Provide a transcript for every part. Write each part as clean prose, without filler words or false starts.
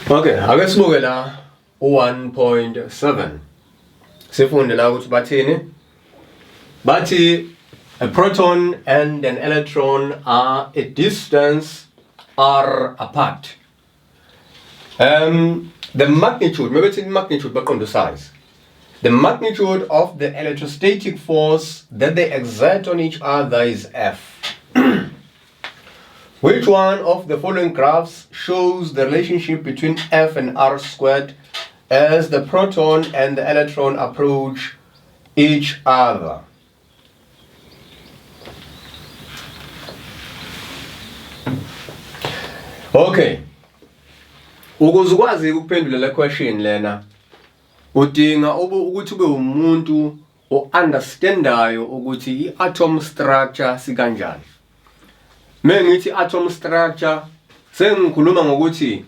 Okay, ake sibuke la u-1.7. Sifunde la ukuthi bathini. Bathi a proton and an electron are a distance r apart. The magnitude, maybe it's magnitude baqonda size. The magnitude of the electrostatic force that they exert on each other is F. Which one of the following graphs shows the relationship between F and R squared as the proton and the electron approach each other? Okay. Ukuze ukwazi ukuphendula le question lena udinga ukuthi ube umuntu o-understandayo ukuthi i-atom structure sikanjani. Mengithi atom structure sengikhuluma ngokuthi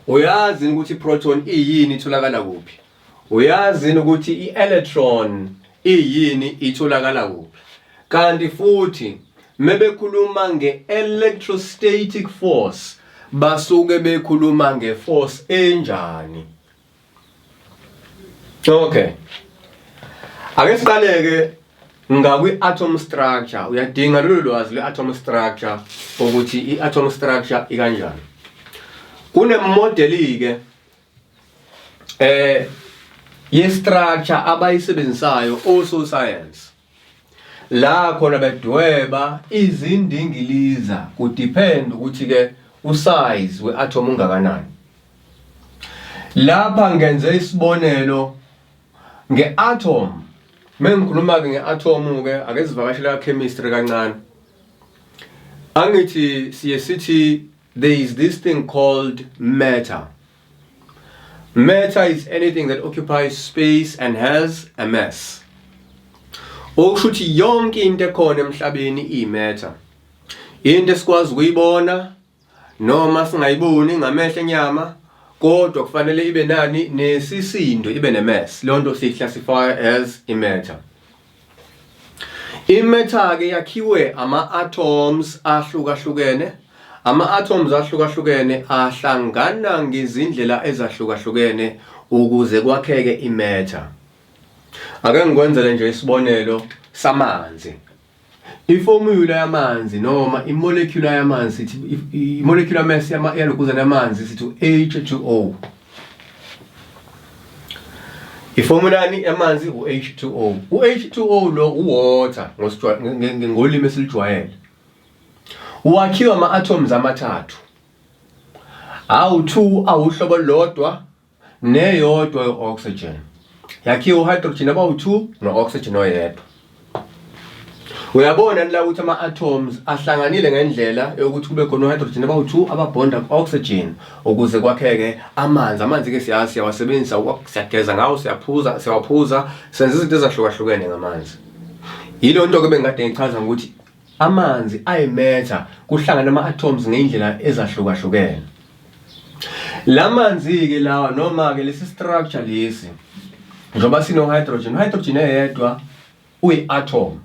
uyazi ukuthi i-proton iyini, itholakala kuphi. Uyazi ukuthi i-electron iyini, itholakala kuphi. Kanti futhi mebekhuluma nge-electrostatic force basuke bekhuluma nge-force enjani. Okay. Ake siqaleke ngakwi-atom structure. Uyadinga lolu lwazi lwe-atom structure ukuthi i-atom structure ikanjani. Kunemodeli-ke ye-structure abayisebenzisayo also science. La khona bedweba izindingiliza kudepend ukuthi ke usize we-atom ungakanani. Lapha ngenze isibonelo nge-atom. Mengikhuluma ke nge-atom ke ake sivakashele chemistry kancane. Angithi siye sithi there is this thing called matter. Matter is anything that occupies space and has a mass. Okusho ukuthi yonke into ekhona emhlabeni iyi-matter. Into esikwazi ukuyibona noma singayiboni ngamehlo enyama kodwa kufanele ibe nani nesisindo, ibe ne-mass. Leyo nto siyi-classify as i-matter. I-matter ke yakhiwe ama-atoms ahlukahlukene. Ama-atoms ahlukahlukene ahlangana ngezindlela ezahlukahlukene ukuze kwakheke i-matter. Ake ngikwenzele nje isibonelo samanzi. Iformula yamanzi noma imolecule yamanzi sithi i-molecular mass yalokuzana yamanzi sithi H2O. Iformula yani yamanzi u-H2O. U-H2O lo uwater ngolimi esilijwayele. Wakhiwa ama-atoms amathathu. Awu-2 awuhlobo olulodwa neyodwa ye-oxygen. Yakhiwa uhydrogen abawu-2 no-oxygen oyedwa. Uyabona la ukuthi ama-atoms ahlanganile ngendlela yokuthi kube khona uhydrogen abawu-2 ababhonda ku-oxygen ukuze kwakheke amanzi. Amanzi-ke siyazi siyawasebenzisa, siyageza ngawo, siyaphuza, siyawaphuza, senza izinto ezahlukahlukene ngamanzi. Yilo nto-ke bengikade ngichaza ngokuthi amanzi ayimetha kuhlangana ama-atoms ngey'ndlela ezahlukahlukene. La manzi-ke lawa noma-ke lesi structure lesi njengoba sino-hydrogen, uhydrogen eyedwa uyi-atom.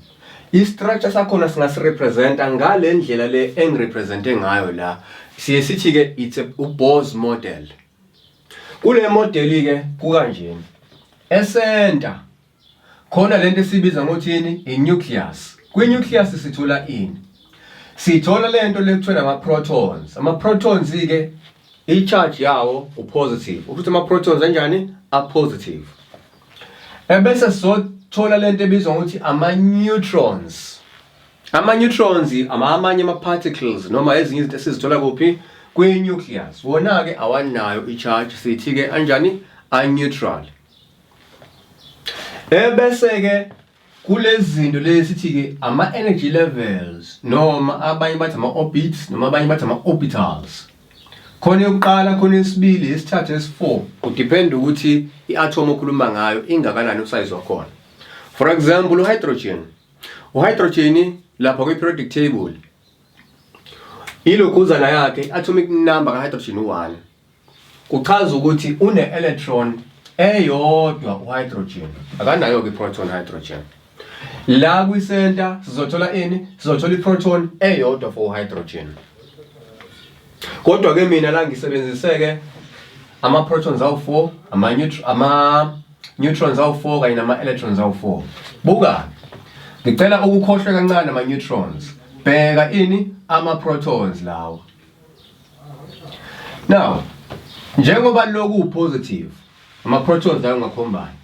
I-structure sakhona singasirepresenta ngale ndlela le engirepresente ngayo la. Siye sithi-ke it's a Bohr's model. Kule modeli-ke kukanjena. Esenta khona lento esibiza ngokuthini i-nucleus. Kwi-nucleus sithola ini? Sithola lento le kuthiwa ama-protons. Ama-protons-ke i-charge yawo u-positive. Ukuthi ama-protons anjani? A-positive. Ebese sothola lento ebizwa ngokuthi ama-neutrons. Ama-neutrons amanye ama-particles noma ezinye izinto esizithola kuphi? Kwi-nucleus. Wona-ke awanayo i-charge, sithi-ke anjani? A-neutral. Ebese-ke kulezi zinto lezi sithi-ke ama-energy levels noma abanye bathi ama-orbits noma abanye bathi ama-orbitals. Khona yokuqala, khona yesibili, yesithathu, yesi-4. Kudepend ukuthi i-atom okhuluma ngayo ingakanani usize wakhona. For example, uhydrogen. Uhydrogen lapha kwi-periodic table ilokhuzana yakhe i-atomic number ka-hydrogen u-1. Kuchaza ukuthi une-electron eyodwa uhydrogen. Akanayo-ke i-proton hydrogen. La kwi-center sizothola ini? Sizothola i-proton eyodwa for hydrogen. Kodwa ke mina la ngisebenziseke Ama-protons awu-4, ama-neutrons awu-4 kanye nama-electrons awu-4. Buka, ngicela ukukhohlwe kancane ama-neutrons. Bheka ini? Ama-protons lawa. Now, njengoba lokhu positive, ama-protons lawo ngakhombani.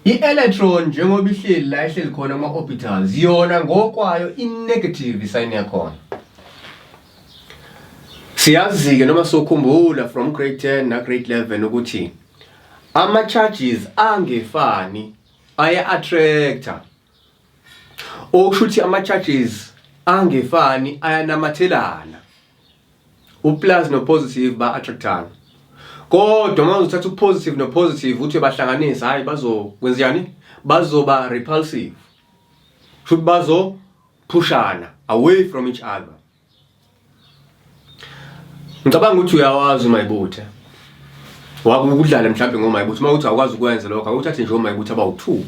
I-electron njengoba ihleli la ihleli khona kuma-orbitals, yona ngokwayo i-negative isayini yakhona. Siyazi-ke noma sokhumbula from grade 10 na grade 11 ukuthi ama-charges angefani aya-attractor. Okusho ukuthi ama-charges angefani ayanamathelana. U-plus no-positive ba-attractana. Kodwa uma uzothatha u-positive no-positive uthi bahlanganisa, hayi bazokwenzani? Bazoba repulsive. Futhi bazophushana away from each other. Ngicabanga ukuthi uyawazi uMayibuthe. Wakudlala mhlawumbe ngoMayibuthe. Uma uthi awukwazi ukwenza lokho, awuthathe nje oMayibuthe abawu-2.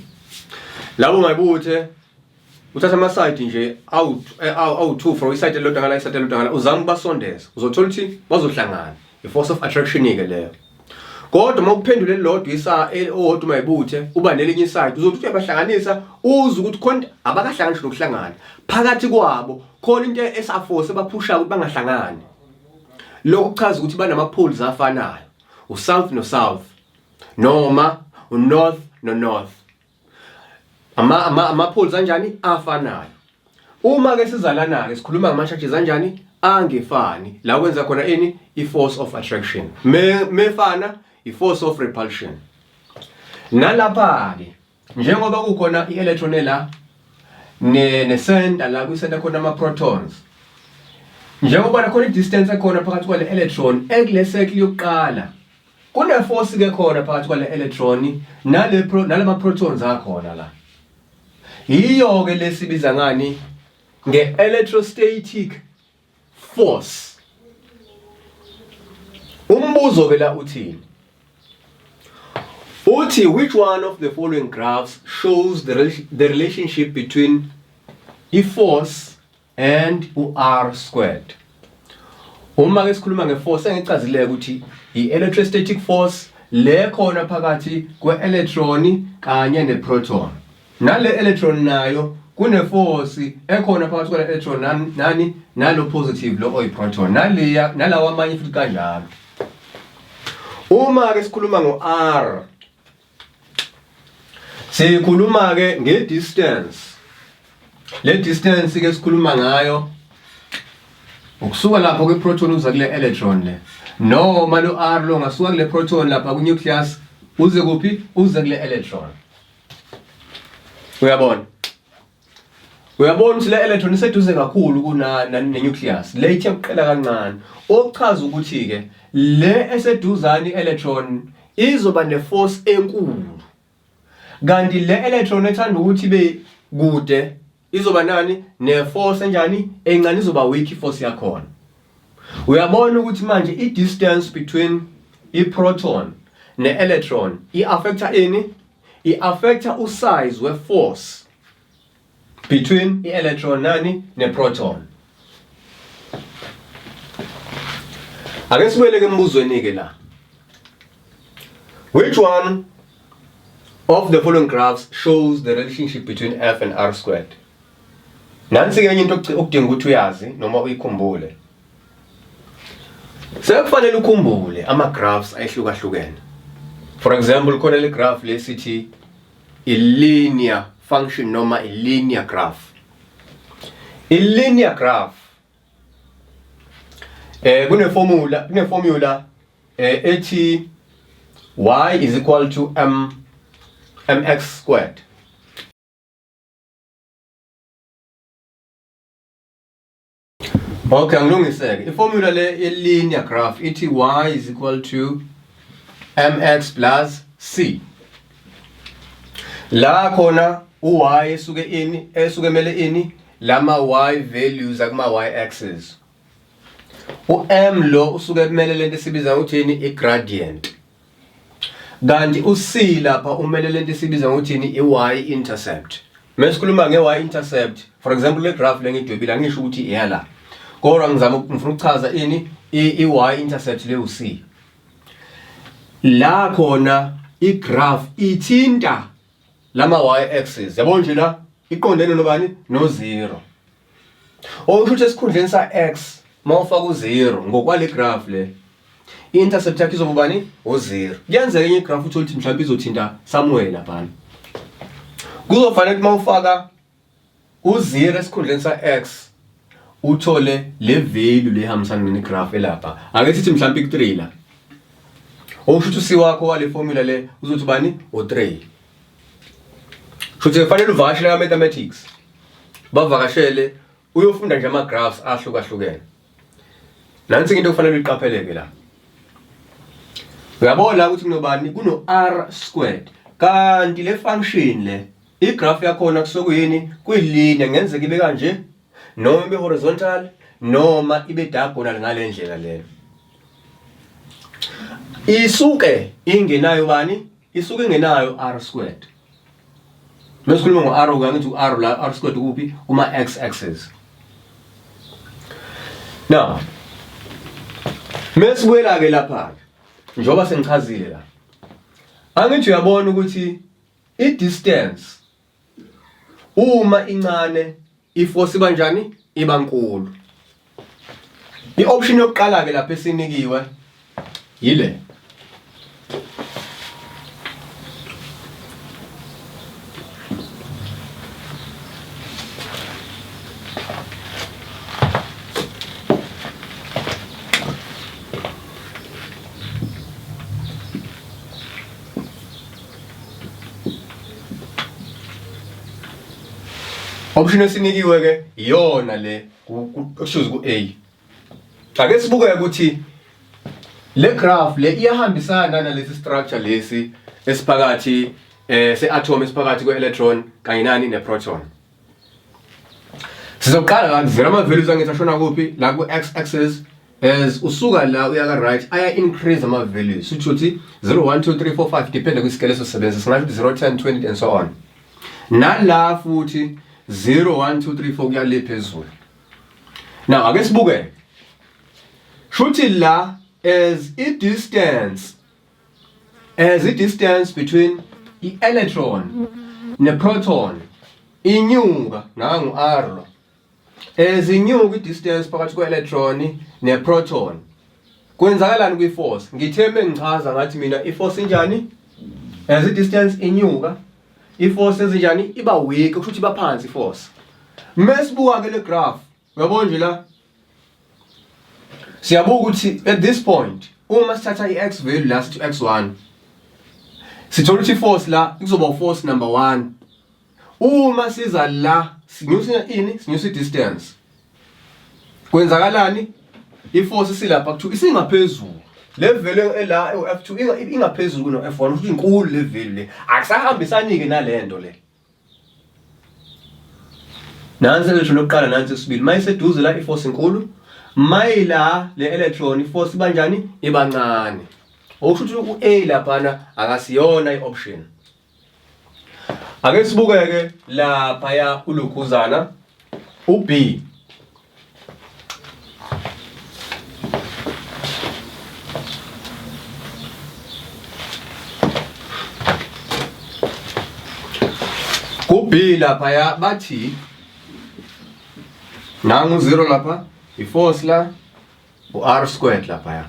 Labo Mayibuthe uthatha ama-side nje awu-2 for iside elilodwa ngala, iside elilodwa ngala, uzame ukubasondeza. Uzothola ukuthi bazohlangana. I-force of attraction-ke leyo. Kodwa uma uphendula elilodwa isa owodwa uMayibuthe uba nelinye iside, uzothi uthi uyabahlanganisa uzwe ukuthi khona abakahlangani ngisho nokuhlangana. Phakathi kwabo khona into esaforce ebaphushayo ukuthi bangahlangani. Lokho kuchaza ukuthi banama-poles afanayo, u-south no-south noma u-north no-north. Ama-poles anjani? Afanayo. Uma ke sizalana ke sikhuluma ngama-charges anjani? Angefani. La kwenza khona ini? I-force of attraction. Mefana i-force of repulsion. Nalapha ke njengoba kukhona i-electron la ne-center la kwi-center khona ama-protons. Njengoba khona i-distance ekhona phakathi kwale electron ekule circle yokuqala, kune-force ke khona phakathi kwale electron nale nalama protons akhona la. Yiyo ke lesibiza ngani? Nge-electrostatic force. Umbuzo ke la uthini? Uthi which one of the following graphs shows the relationship between i-force and u-r squared. Uma ke sikhuluma nge-force engichazile ukuthi i-electrostatic force le khona phakathi kwe-electron kanye ne-proton. Nale electron nayo kune-force ekhona phakathi kwale electron nani nalo positive lo oyi-proton, naleya nalawa amanye futhi kanjalo. Uma ke sikhuluma ngo-r, sikhuluma ke nge-distance. Le distance ke sikhuluma ngayo ukusuka lapho kwi-proton uza kule electron le, noma lo r lo ngasuka kule proton lapha kwi-nucleus uze kuphi? Uze kule electron. Uyabona? Uyabona ukuthi le electron iseduze kakhulu kuna ne-nucleus. Le ithe kuqela kancane. Okuchaza ukuthi ke le eseduzane i-electron izoba ne-force enkulu. Kanti le electron ethanda ukuthi ibe kude izoba nani? Ne-force enjani? Encane, izoba weak i-force yakhona. Uyabona ukuthi manje i-distance between i-proton ne-electron i-affecta ini? I-affecta usize we-force between i-electron nani ne-proton. Ake sibuyele ke embuzweni ke la. Which one of the following graphs shows the relationship between F and R squared? Nansi ke enye into okudinga ukuthi uyazi noma uyikhumbule. Sekufanele ukhumbule ama graphs ayehlukahlukene. For example, khona le graph lesithi i-linear function noma i-linear graph. I-linear graph kune formula ethi y is equal to m mx squared. Okay, angilungiseke. Iformula le ye-linear graph ithi y is equal to mx plus c. La khona u-y esuke ini, esuke emele ini, lama y values akuma y axis. U-m lo usuke emele lento esibiza ngokuthi ini, i-gradient. Kanti u-c lapha umele lento esibiza ngokuthi ini, i-y intercept. Mesikhuluma nge-y intercept, for example le graph le ngidwebile angisho ukuthi iyala. Kodwa ngizama ngifuna ukuchaza ini, i-y intercept le u-c. La khona igraph ithinta lama y axis. Yabo nje la iqondene nobani? No 0. Okusho ukuthi esikhundleni sa x mawufaka u0 ngokwale graph le i-intercept yakhe izoba ubani? U0. Kuyenzeka enye igraph uthole ukuthi mhlawumbe izothinta somewhere laphana. Kuzofanele ukuthi mawufaka u-0 esikhundleni sa-x uthole le value le ihambisana ne-graph elapha. Ake sithi mhlawumbe iku-3 la. Okusho ukuthi u-c wakho wale formula le uzothi ubani? U-3. Shuthi kufanele uvakashele ka-mathematics. Bavakashele uyofunda nje ama-graphs ahlukahlukene. Nansi into okufanele uyiqapheleke la. Uyabona ukuthi kunobani? Kuno-r squared. Kanti le function le igraph yakhona kusuke kuyini? Kuyilinear, ngenzeka ibe kanje noma ibe horizontal noma ibe diagonal ngale ndlela leyo. Isuke ingenayo bani? Isuke ingenayo r squared. Mesikhuluma ngo-r ngithi u-r la r squared kuphi? Kuma x axis. Now, mesibuyela ke lapha ke njengoba sengichazile la. Angithi uyabona ukuthi i-distance uma incane iforce iba njani? Iba nkulu. I-option yokuqala ke lapha esinikiwe yile. Option esinikiwe ke iyona le kushuzi ku A. Ake sibuke ukuthi le graph le iyahambisana nalesi structure lesi esiphakathi eh se-atom esiphakathi kwe-electron kanye nani ne-proton. Sizoqala la kuvela ama-values angithi ashona kuphi la ku-x axis as usuka la uya ka-right aya increase ama-values sitho ukuthi 0 1 2 3 4 5 depende kwisikele esosebenzisa singasho ukuthi 0 10 20 and so on. Nala futhi 0 1 2 3 4 kuya le phezulu. Now ake sibuke. Shuthi la as i distance as i distance between i electron ne proton inyuka nangu r lo. As inyuka i distance phakathi kwe electron ne proton kwenzakalani kwi force? Ngithe mengichaza ngathi mina i force injani? As i distance inyuka i-force ezinjani iba weak kusho ukuthi iba phansi i-force. Mesibuka ke le graph uyabona nje la siyabuka ukuthi at this point uma sithatha i-x value la sithi x1 sithola ukuthi i-force la kuzoba force number 1 uma siza la sinyusa ini sinyusa i-distance kwenzakalani iforce isilapha ku-2 isingaphezulu le value ela ewu-F2 ingaphezulu kuno-F1 futhi inkulu le value le akusahambisani-ke nale nto le nansi electron yokuqala nansi esibili mayiseduze la iforce inkulu mayila le electron iforce iba njani iba ncane okusho ukuthi u-A laphana akasiyona i-option Ake sibukeke laphaya ulukhuzana u-B. Ku-B laphaya bathi nangu 0 lapha i-force la u-r squared laphaya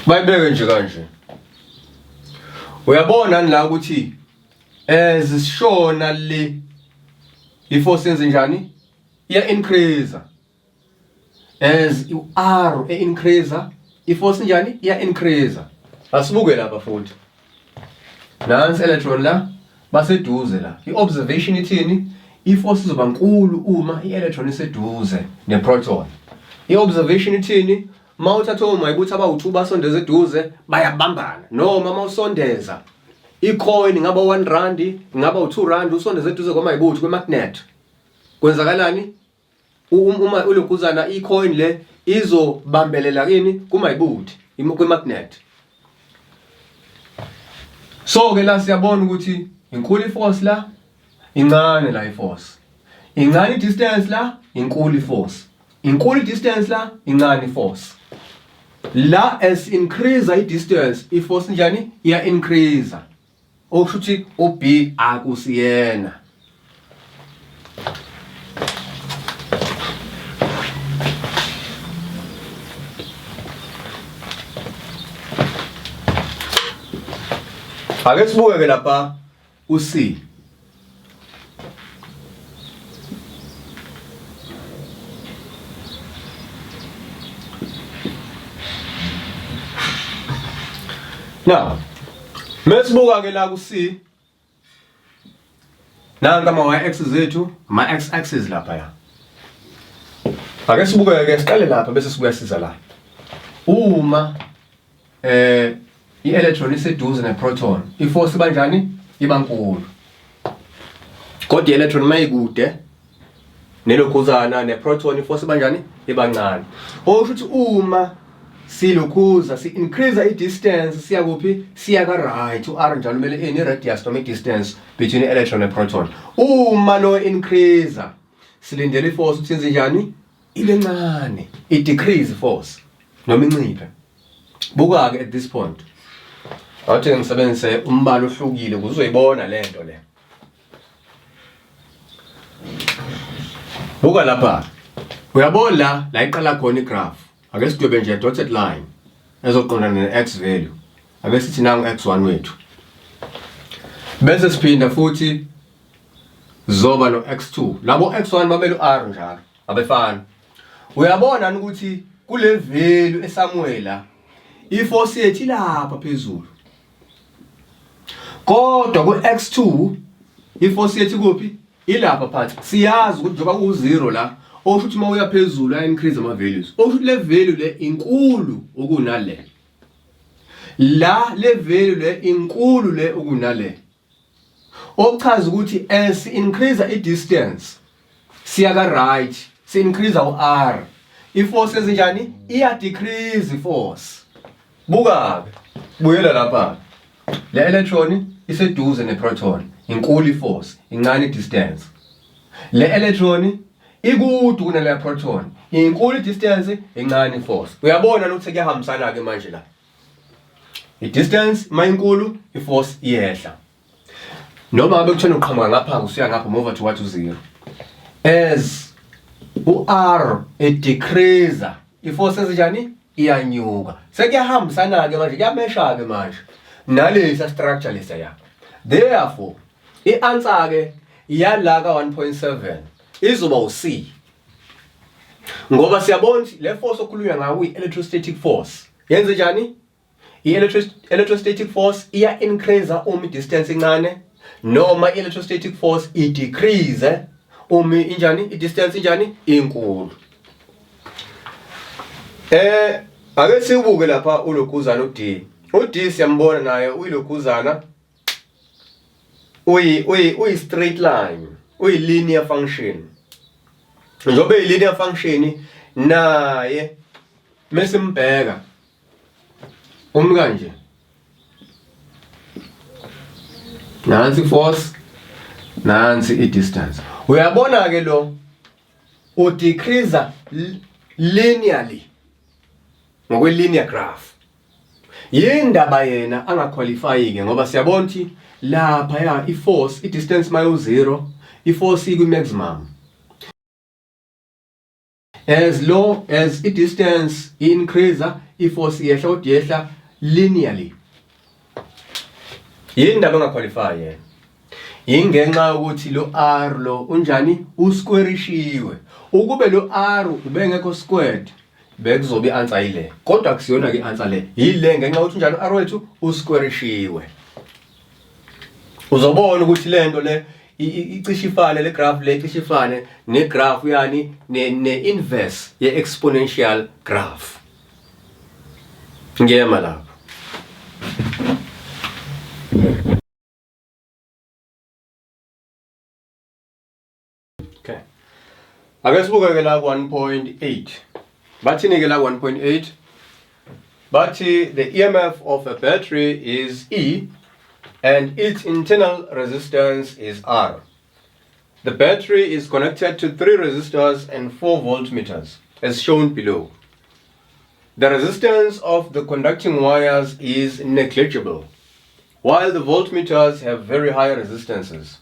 bayibeke nje kanje uyabona la ukuthi as sishona le i-force yenze njani iya increase as u-r e increase i-force njani iya increase asibuke lapha futhi nansi electron la baseduze la i-observation ithini i-force izoba nkulu uma i-electron iseduze ne-proton i-observation ithini uma uthatha omayibuthi abawu-2 basondeza eduze bayabambana noma uma usondeza i-coin ingaba 1 rand ingaba u-2 rand usondeze eduze kwamayibuthi kwe-magnet kwenzakalani uma ulokhuzana i-coin le izobambelela kini kumayibuthi kwi-magnet so ke la siyabona ukuthi inkulu i-force la incane la i-force incane i-distance la inkulu i-force inkulu i-distance la incane i-force. La as increase i-distance, i-force njani? Iya increase. Okusho ukuthi u-B akusiyena. Ake sibuke ke lapha u-C. Now, mesibuka ke la ku-C, nanka ama y axis ethu, ama x axis lapha ya. Ake sibuke ke siqale lapha bese sibuya siza la. Uma i-electron iseduze ne-proton, i-force iba njani? Iba nkulu. Kodwa i-electron mayikude nelokhuzana ne-proton, i-force iba njani? Iba ncane. Okusho ukuthi uma silokhuza si-increase i-distance siya kuphi? Siya ka-right. U-r njalo kumele ini radius noma i-distance between i-electron ne-proton. Uma lo increase, silindele i-force ukuthi yenze njani? Ibe ncane, i-decrease force noma inciphe. Buka-ke at this point, awuthi ngisebenzise umbala ohlukile ukuze uzoyibona le nto le. Buka lapha, uyabona la la iqala khona igraph. Ake sidwebe nje dotted line ezoqondana ne-x value. Ake sithi nangu x1 wethu, bese siphinda futhi zoba no x2. Labo x1 bamele u-r njalo, abefana. Uyabona ukuthi kule value eSamuel iforce yethu ilapha phezulu, kodwa ku-x2 iforce yethu kuphi? Ilapha phansi. Siyazi ukuthi njengoba ku-0 la, okusho ukuthi uma uya phezulu aya-increase ama-values, okusho ukuthi le value le inkulu ukunale la, le value le inkulu le ukunale, okuchaza ukuthi as increase i-distance siya ka-right, si-increase u-r, i-force ezinjani? Iya decrease i-force. Buka-ke, buyela lapha, le electron iseduze ne-proton, inkulu i-force, incane i-distance. Le electron ikude kunale proton, inkulu i-distance, incane i-force. Uyabona ukuthi kuyahambisana-ke manje la. I-distance mayinkulu, i-force iyehla. Noma ngabe kuthena uqhamuka ngapha usuya ngapha, move towards u-zero. As u-r e-decrease, i-force ezinjani? Iyanyuka. Sekuyahambisana-ke manje, kuyamesha-ke manje nalesa structure lesa ya. Therefore i-answer-ke yala ka-1.7 izoba u-C, ngoba siyabona ukuthi le force okhulunywa ngayo kuyi-electrostatic force. Yenze njani? I-electrostatic force iya increase uma i-distance incane, noma i-electrostatic force i-decrease uma injani? I-distance injani? Inkulu. Ake sibuke lapha ulokhuzana uD. UD siyambona naye uyilokhuzana, uyi uyi uyi straight line, uyi linear function. Njengoba iyi linear function naye, mesimbheka umi kanje, nansi force, nansi i-distance. Uyabona ke lo udecrease linearly ngokwe linear graph. Yindaba yena angaqualify ke? Ngoba siyabona ukuthi lapha ya i-force, i-distance mayo 0, i-force ikwi maximum. As low as i-distance i-increase, i-force iyehla, kodwa yehla linearly. Yindaba engaqualify yena? Ingenxa yokuthi lo r lo unjani? Usquarishiwe. Ukube lo r ubengekho squared, bekuzoba i-answer yile, kodwa akusiyona ke i-answer le, yile, ngenxa yokuthi unjani r wethu? Usquarishiwe. Uzobona ukuthi lento le icishe ifane, le graph le icishe ifane ne graph yani ne inverse ye exponential graph. Ngiyema lapho. Okay, ake sibuke ke la 1.8. Bathini ke la 1.8? Bathi the EMF of a battery is E and its internal resistance is R. The battery is connected to 3 resistors and 4 voltmeters as shown below. The resistance of the conducting wires is negligible, while the voltmeters have very high resistances.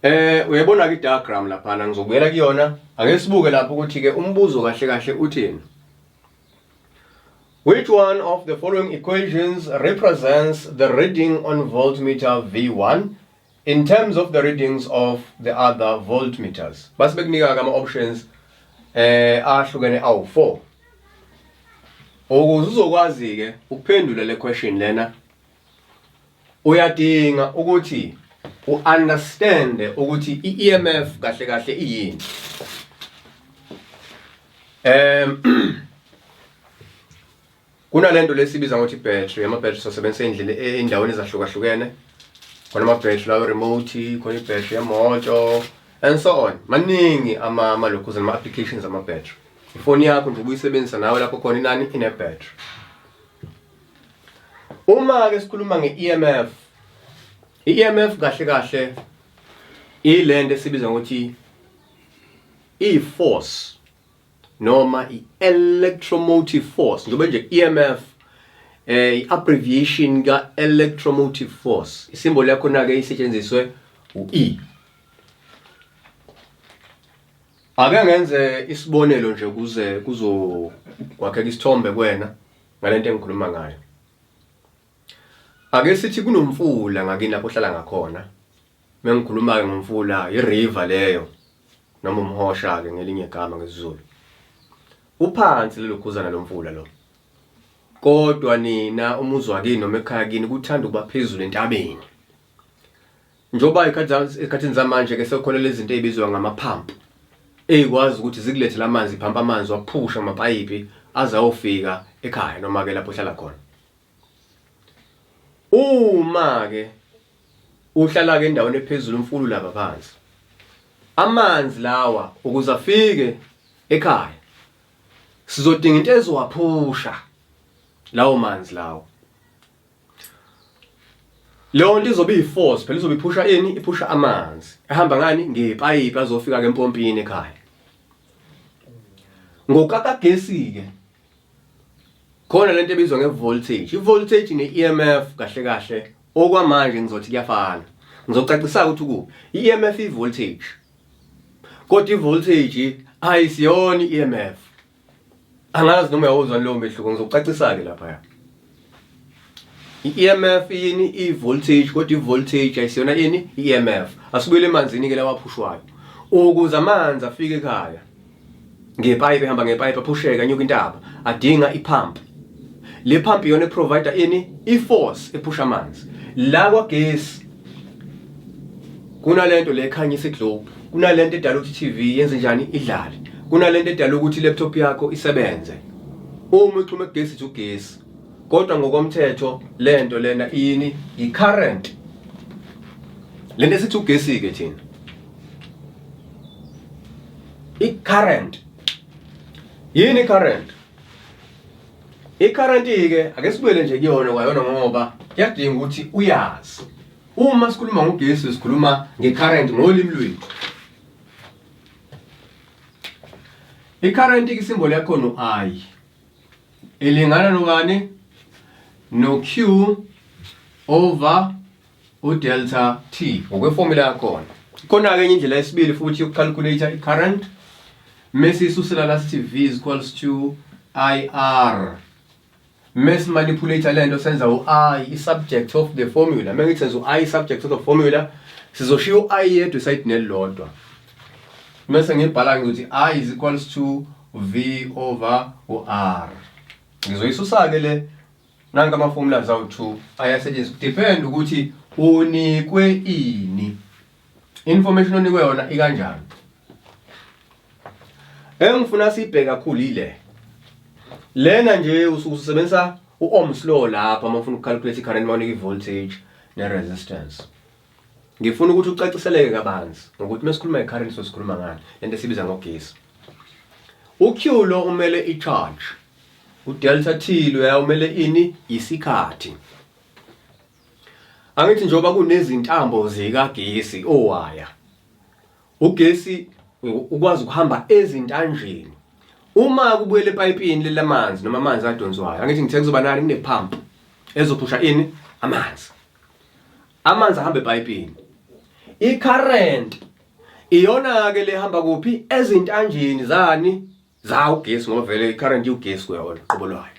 Uyayibona ke diagram laphana, ngizobuyela kuyona. Ake sibuke lapho ukuthi ke umbuzo kahle kahle uthini. Which one of the following equations represents the reading on voltmeter V1 in terms of the readings of the other voltmeters? Base bekunika ke ama options ahlukene awu4. Ukuze uzokwazi ke ukuphendula le question lena, uyadinga ukuthi u-understand ukuthi i-EMF kahle kahle iyini. Kunalento lesibiza ngokuthi battery, ama-battery sasebenzisa indlela endaweni ezahlukahlukene. Khona ama-battery lawo remote, khona i-battery yemoto and so on. Maningi ama amalokhuza ama applications ama battery. Ifoni yakho nje ubuyisebenzisa nawe lapho khona inani ine battery. Uma ke sikhuluma nge-EMF, i-EMF kahle kahle ilento esibiza ngokuthi i-force noma i-electromotive force, njengoba nje EMF i-abbreviation ka-electromotive force. Isimboli yakhona ke isetshenziswe u-E. Ake ngenze isibonelo nje kuze kuzokwakheka isithombe kuwena ngalento engikhuluma ngayo. Ake sithi kunomfula ngakini lapho ohlala ngakhona. Mengikhuluma ke ngomfula, i-river leyo noma umhosha ke ngelinye igama ngesiZulu. Uphansi lelo khuzana lomfula lo. Kodwa nina umuzi wakini noma ekhaya kini kuthanda ukuba phezulu entabeni. Njengoba ezikhathini zamanje ke sekukhona lezi zinto ezibizwa ngama-pump ey'kwazi ukuthi zikulethele amanzi, iphampa amanzi waphusha amapayipi aze ayofika ekhaya noma ke lapho ohlala khona. Uma ke uhlala ke endaweni ephezulu umfula ulapha phansi, amanzi lawa ukuze afike ekhaya sizodinga into ezowaphusha lawo manzi lawo. Leyo nto izobe iyi-force phela, izobe iphusha ini? Iphusha amanzi ehamba ngani? Ngepayipi azofika ke empompini ekhaya. Ngokakagesi ke khona lento ebizwa nge-voltage. I-voltage ne-EMF kahle kahle okwamanje ngizothi kuyafana. Ngizocacisa ukuthi ukuphi. I-EMF i-voltage, kodwa i-voltage ayisiyona i-EMF. Angazi noma uyawuzwa lowo mehluko, ngizocacisa ke lapha. I-EMF yini? I-voltage, kodwa i-voltage ayisiyona ini? I-EMF. Asibuyele emanzini ke lawa aphushwayo. Ukuze amanzi afike ekhaya ngepayipi, ehamba ngepayipi aphusheka anyuka intaba, adinga i-pump. Le pump iyona e-provide ini? I-force ephusha amanzi. La kwagesi kunalento le ekhanyisa iglobe, kunalento edala ukuthi i-TV yenze njani? Idlale. Kunalento edala ukuthi i-laptop yakho isebenze. Uma ixhume kugesi ithi ugesi, kodwa ngokomthetho lento lena iyini? I-current. Lento esithi ugesi ke thina i-current. Yini i-current? I-current ke ake sibuyele nje kuyona kwayona ngoba kuyadinga ukuthi uyazi. Uma sikhuluma ngogesi sikhuluma nge-current ngolimi lwethu. I-current isimboli yakhona u-I ilingana nobani? No-Q over u-delta T ngokweformula yakhona. Ikhona-ke enye indlela yesibili futhi yokucalculate i-current. Mese isusela la sithi V is equals to IR. Mese manipulate lento senza u-I i-subject of the formula. Mengithi senza u-I subject of the formula, sizoshiya u-I yedwa esayidini elilodwa. Mese ngibhala ngizothi I is equals to V over u-R. Ngizoyisusa-ke le, nanka ama-formulas awu-2 ayasetshenziswa, depend ukuthi unikwe ini, information onikwe yona ikanjani. Engifuna sibheke kakhulu ile lena nje, usuke usebenzisa u-Ohm's law lapha uma ufuna ukucalculate i-current mawunika i-voltage ne-resistance. Ngifuna ukuthi ucaciseleke kabanzi ngokuthi mesikhuluma nge-current sosikhuluma ngani, lento esibiza ngogesi. U-Q lo umele i-charge, udelta T loya umele ini? Isikhathi. Angithi njengoba kunezintambo zikagesi owaya, ugesi ukwazi ukuhamba ezintanjeni. Uma kubuyela epayipini lelamanzi noma amanzi adonswayo, angithi ngithe kuzoba nani kune-pump ezophusha ini amanzi. Amanzi ahamba epayipini. I-current iyona-ke lehamba kuphi ezintanjeni zani zawo ugesi ngoba vele i-current iwugesi kuyona qobo lwayo.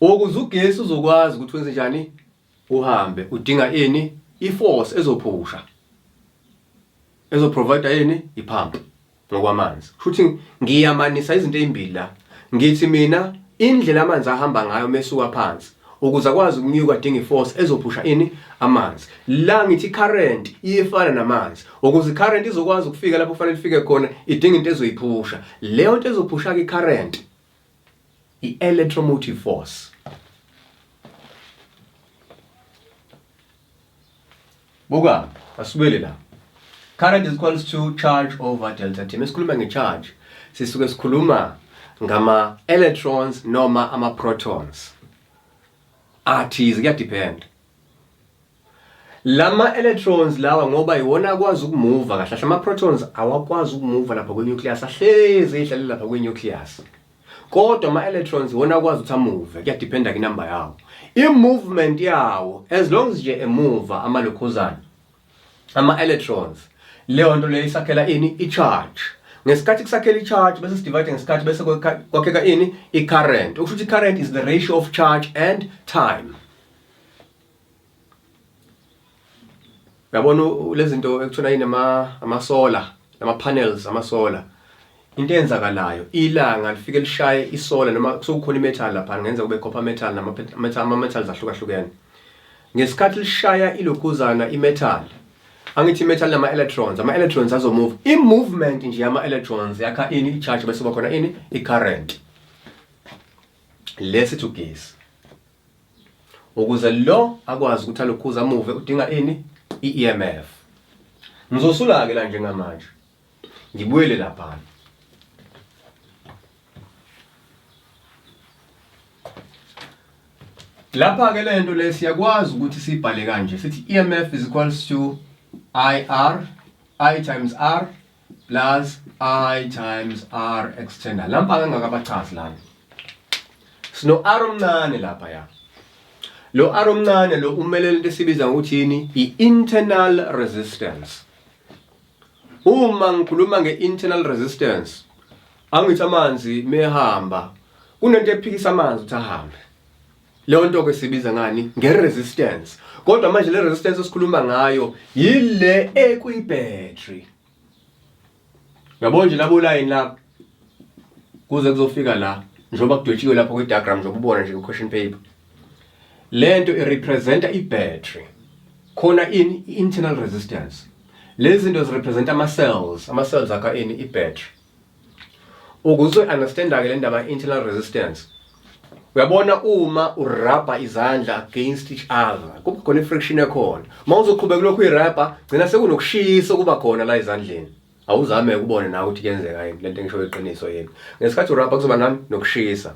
Ukuze ugesi uzokwazi ukuthi wenze njani uhambe udinga ini i-force ezophusha ezoprovide ini i-pump ngokwamanzi. Kusho ngiyamanisa izinto ezimbili la. Ngithi mina indlela amanzi ahamba ngayo mesuka phansi ukuze akwazi ukunyuka adinga i-force ezophusha ini amanzi. La ngithi current iyefana namanzi. Ukuze i-current izokwazi ukufika lapho kufanele ifike khona idinga into ezoyiphusha. Leyo nto ezophusha ke i-current i-electromotive force. Buka, asibuyele la. Current is equals to charge over delta t. Mesikhuluma nge-charge, sisuke sikhuluma ngama-electrons noma ama-protons. Athize kuyadepend. Lama electrons lawa ngoba iwona akwazi ukumuva kahle kahle ama protons awakwazi ukumuva lapha kwi nucleus ahlezi ehlale lapha kwi nucleus. Kodwa ama electrons iwona akwazi ukuthi amuve kuyadependa kinumber yawo. I movement yawo as long as nje emuva amalokhuzana ama electrons leyo nto leyo isakhela ini i charge. Ngesikhathi kusakhela i charge bese sidivide ngesikhathi bese kwakheka ini i current. Okusho ukuthi current is the ratio of charge and time. Uyabona lezi zinto ekuthiwa yini ama ama-solar, ama-panels ama-solar. Into eyenzakalayo ilanga lifike lishaye i-solar noma kusuke kukhona i-metal lapha kungenza kube copper metal nama metal ama-metals ahlukahlukene. Ngesikhathi lishaya ilokhuzana i-metal, angithi i-metal nama-electrons, ama-electrons azomove. I-movement nje yama-electrons yakha ini i-charge bese kuba khona ini i-current. Le sithi ugesi. Ukuze lo akwazi ukuthi alokhuze amuve udinga ini? I-EMF. Ngizosula-ke la njengamanje. Ngibuyele lapha. Lapha-ke le nto le siyakwazi ukuthi siyibhale kanje sithi EMF is equals to IR, I times R plus I times R external. Lampa ngingakabachazi lana. Sino R omncane lapha ya. Lo R omncane lo umelele into esibiza ngokuthi yini? I-internal resistance. Uma ngikhuluma nge-internal resistance, angithi amanzi mehamba kunento ephikisa amanzi ukuthi ahambe. Leyo nto ke sibiza ngani? Nge-resistance. Kodwa manje le resistance esikhuluma ngayo yile ekwi-battery. Uyabona nje labo line lapho kuze kuzofika la njengoba kudwetshiwe lapho kwi-diagram njengoba ubona nje kwi-question paper. Le nto i-representa i-battery. Khona ini? I-internal resistance. Lezi zinto zirepresenta ama-cells, ama-cells akha ini? I-battery. Ukuze uyi-understand-ke le ndaba internal resistance, uyabona uma urabha izandla against each other, kuba khona i-friction ekhona. Uma uzoqhubeka ulokhu uyirabha, gcina sekunokushisa okuba khona la ezandleni. Awuzame ukubone nawe ukuthi kuyenzeka yini lento engisho iqiniso yini. Ngesikhathi urabha kuzoba nani nokushisa.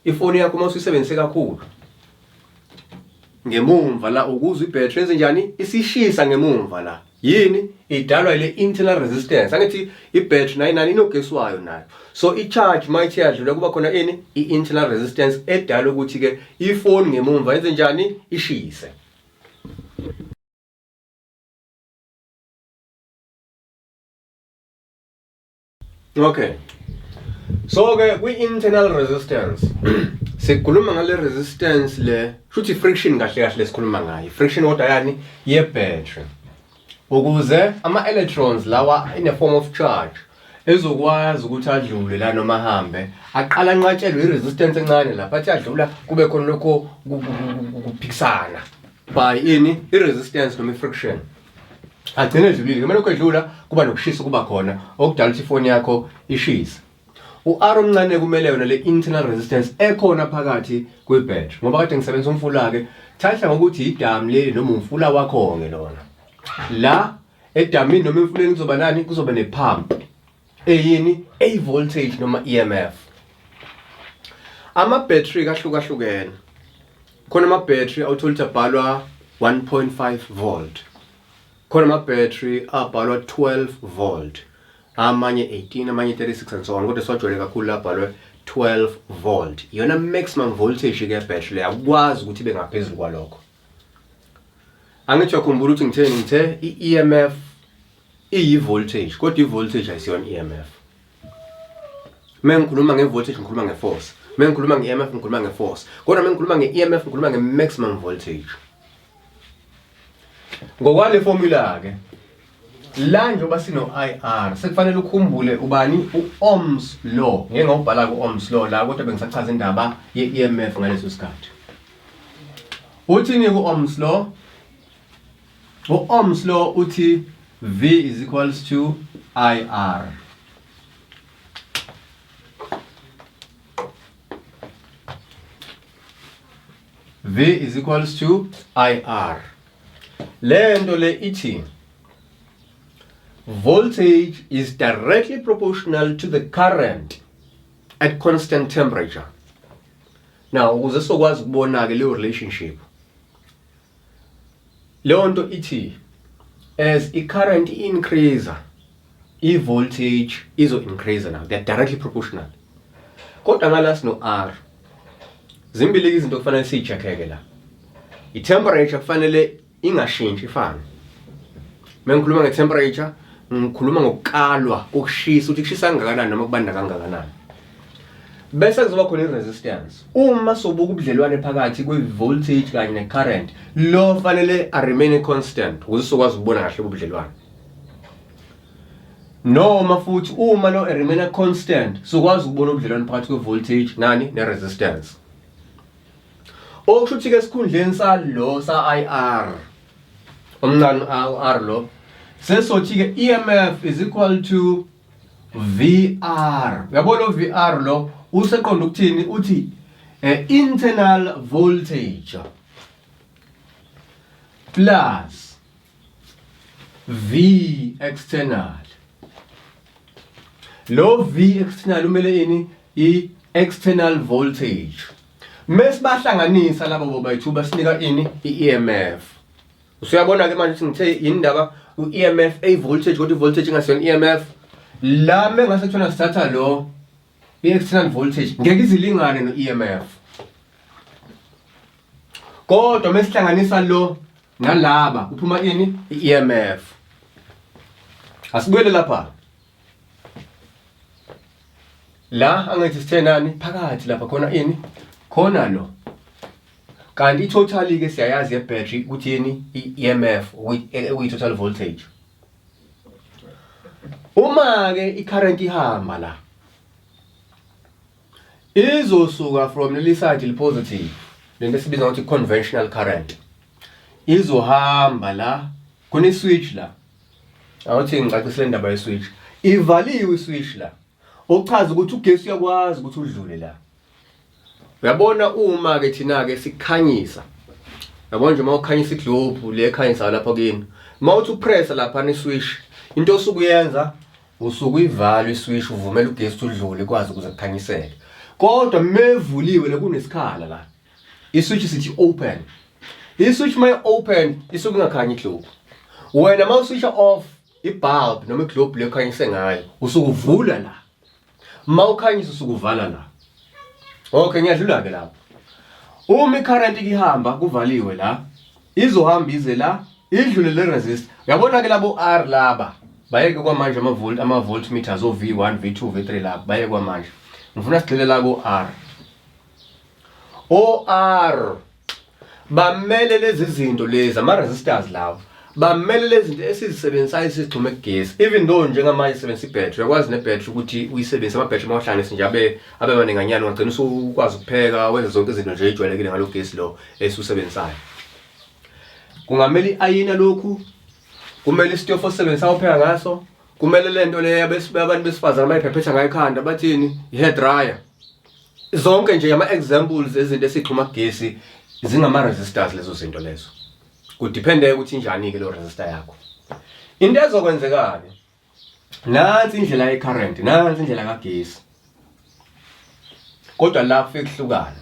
Ifoni yakho uma usuyisebenzise kakhulu ngemumva la ukuze ibhetri yenze njani isishisa ngemumva la yini idalwa ile internal resistance angithi ibhetri nayo nani inogesi wayo nayo so i-charge uma ithi yadlula kuba khona ini i-internal resistance edala ukuthi ke ifoni ngemumva yenze njani ishise. Okay. So ke kwi-internal resistance sikhuluma ngale resistance le shuthi friction kahle kahle sikhuluma ngayo. Friction kodwa yani ye battery. Ukuze ama electrons lawa in a form of charge ezokwazi ukuthi adlule la noma ahambe aqala anqatshelwe i-resistance encane lapha athi adlula kube khona lokho kuphikisana by ini i-resistance noma i-friction agcine edlulile noma lokho edlula kuba nokushisa kuba khona okudala ukuthi ifoni yakho ishise. U-R omncane kumele yona le internal resistance ekhona phakathi kwe-battery ngoba kade ngisebenzisa umfula-ke thatha ngokuthi idamu leli noma umfula wakho-ke lona la edamini noma emfuleni kuzoba nani kuzoba ne-pump eyini eyi-voltage noma EMF. Ama-battery kahlukahlukene khona ama-battery awuthola ukuthi abhalwa 1.5 volt khona ama-battery abhalwa 12 volt. Amanye 18, amanye 36 and so on, kodwa siwajwayele kakhulu labhalwe 12 volt. Iyona maximum voltage ke battery le, akukwazi ukuthi ibe ngaphezulu kwalokho. Angithi uyakhumbula ukuthi ngitheni? Ngithe i-EMF iyi-voltage, kodwa i-voltage ayisiyona i-EMF. Uma ngikhuluma nge-voltage ngikhuluma nge-force, uma ngikhuluma nge-EMF ngikhuluma nge-force, kodwa uma ngikhuluma nge-EMF ngikhuluma nge-maximum voltage. Ngokwale formula-ke la, njengoba sino-IR, sekufanele ukhumbule ubani? U-Ohm's law. Ngeke ngawubhala ku-Ohm's law la, kodwa bengisachaza indaba ye-EMF ngaleso sikhathi. Uthini ku-Ohm's law? U-Ohm's law uthi V is equals to IR. V is equals to IR. Le nto le ithi voltage is directly proportional to the current at constant temperature. Now ukuze sokwazi ukubona ke leyo relationship, leyo nto ithi as i-current increase, i-voltage izo increase. Now they're directly proportional, kodwa ngala sino R. Zimbili izinto kufanele siyi-check-ke la. I-temperature kufanele ingashintshi, ifane. Uma ngikhuluma nge-temperature ngikhuluma ngokukalwa kokushisa, ukuthi kushisa kangakanani noma kubanda kangakanani. Bese kuzoba khona i-resistance. Uma sobuka ubudlelwane phakathi kwe-voltage kanye ne-current, lo fanele a-remain constant ukuze sizokwazi ukubona kahle ubudlelwane. Noma futhi uma lo remain constant, sizokwazi ukubona ubudlelwane phakathi kwe-voltage nani? Ne-resistance. Okusho ukuthi ke esikhundleni salo sa IR omncane R lo, sesothi ke EMF is equal to VR. Uyabona lo VR lo useqonda ukuthini? Uthi internal voltage plus V external. Lo V external umele ini? I external voltage. Mesibahlanganisa labo bobayithu basinika ini? I-EMF. Usuyabona ke manje ukuthi ngithe indaba u-EMF a voltage, kodwa i-voltage ingasiyona i-EMF. La mengase kuthiwa sithatha lo i-external voltage, ngeke izilingane no-EMF, kodwa mesihlanganisa lo nalaba kuphuma ini? I-EMF. Asibuyele lapha la. Angithi sithe nani phakathi lapha khona ini? Khona lo. Kanti i-total ke siyayazi ye-battery ukuthi yini? I-EMF, okuyi-total voltage. Uma ke i-current ihamba la, izosuka from leli side li-positive, lento esibiza ngokuthi conventional current, izohamba la. Kune switch la. Awuthi ngicacisele indaba ye-switch. Ivaliwe i-switch la, okuchaza ukuthi ugesi uyakwazi ukuthi udlule la. Uyabona, uma ke thina ke sikhanyisa, yabona nje uma ukhanyisa iglobe le ekhanyisa lapha kini, uma uthi upressa lapha ne-switch, into osuke uyenza usuke uyivala i-switch, uvumela ugesi udlule kwazi ukuze kukhanyiseke. Kodwa mevuliwe le, kunesikhala la, i-switch sithi open. I-switch uma open isuke ingakhanyi iglobe. Wena uma uswitcha off i-bulb noma iglobe le okhanyise ngayo, usuke uvula la. Uma ukhanyisa usuke uvala la. Okay, ngiyadlula ke lapho. Uma i-current ihamba kuvaliwe la, izohamba ize la, idlule le resistor. Uyabona ke labo R laba, bayeke kwamanje ama-volt, ama-volt meters o V1, V2, V3 laba bayeke kwamanje. Ngifuna sigxile la ko R. O R bamele lezi zinto lezi, ama-resistors lawo bamele lezi zinto esizisebenzisayo esizixhume kugesi. Even though njengamanje sisebenzisa ibhetri, uyakwazi nebhetri ukuthi uyisebenzise, amabhetri uma uhlanganise nje abe maninganyana, ungagcina usukwazi ukupheka, wenze zonke izinto nje ejwayelekile ngalo gesi lo esiwusebenzisayo. Kungamele i-ayina lokhu, kumele isitofu osisebenzisa upheka ngaso, kumele le nto le abantu besifazane abayiphephetha ngayo ekhanda, bathini, i-hair dryer. Zonke nje ama-examples ezinto esixhuma kugesi zingama-resistors lezo zinto lezo. Kudiphende ukuthi injani-ke leyo resistor yakho. Into ezokwenzeka-ke, nansi indlela ye-current, nansi indlela kagesi, kodwa la kufike kuhlukana